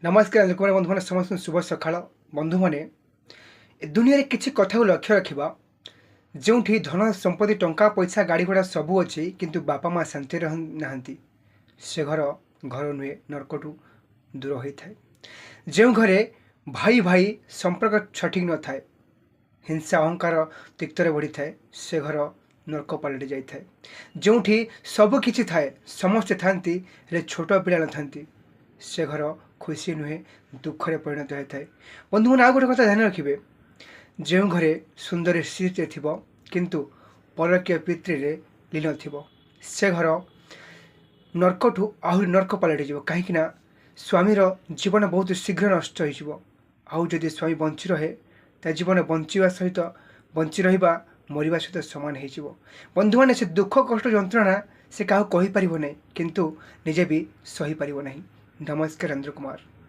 ନମସ୍କାର କୁମାର ବନ୍ଧୁମାନେ, ସମସ୍ତଙ୍କୁ ଶୁଭ ସକାଳ। ବନ୍ଧୁମାନେ, ଏ ଦୁନିଆରେ କିଛି କଥାକୁ ଲକ୍ଷ୍ୟ ରଖିବା। ଯେଉଁଠି ଧନ ସମ୍ପତ୍ତି, ଟଙ୍କା ପଇସା, ଗାଡ଼ି ଘୋଡ଼ା ସବୁ ଅଛି, କିନ୍ତୁ ବାପା ମା' ଶାନ୍ତିରେ ନାହାନ୍ତି, ସେ ଘର ଘର ନୁହେଁ, ନର୍କଠୁ ଦୂର ହୋଇଥାଏ। ଯେଉଁ ଘରେ ଭାଇ ଭାଇ ସମ୍ପର୍କ ସଠିକ୍ ନଥାଏ, ହିଂସା ଅହଙ୍କାର ତିକ୍ତରେ ବଢ଼ିଥାଏ, ସେ ଘର ନର୍କ ପାଲଟି ଯାଇଥାଏ। ଯେଉଁଠି ସବୁ କିଛି ଥାଏ, ସମସ୍ତେ ଥାନ୍ତି, ହେଲେ ଛୋଟ ପିଲା ନଥାନ୍ତି, ସେ ଘର ଖୁସି ନୁହେଁ, ଦୁଃଖରେ ପରିଣତ ହୋଇଥାଏ। ବନ୍ଧୁମାନେ, ଆଉ ଗୋଟେ କଥା ଧ୍ୟାନ ରଖିବେ। ଯେଉଁ ଘରେ ସୁନ୍ଦର ସ୍ତ୍ରୀଟେ ଥିବ, କିନ୍ତୁ ପରକୀୟ ପ୍ରୀତିରେ ଲୀନ ଥିବ, ସେ ଘର ନର୍କଠୁ ଆହୁରି ନର୍କ ପାଲଟିଯିବ। କାହିଁକିନା ସ୍ୱାମୀର ଜୀବନ ବହୁତ ଶୀଘ୍ର ନଷ୍ଟ ହୋଇଯିବ। ଆଉ ଯଦି ସ୍ୱାମୀ ବଞ୍ଚି ରହେ, ତା ଜୀବନ ବଞ୍ଚିବା ସହିତ ବଞ୍ଚି ରହିବା ମରିବା ସହିତ ସମାନ ହେଇଯିବ। ବନ୍ଧୁମାନେ, ସେ ଦୁଃଖ କଷ୍ଟ ଯନ୍ତ୍ରଣା ସେ କାହାକୁ କହିପାରିବ ନାହିଁ, କିନ୍ତୁ ନିଜେ ବି ସହିପାରିବ ନାହିଁ। ନମସ୍କାର, ଇନ୍ଦ୍ର କୁମାର।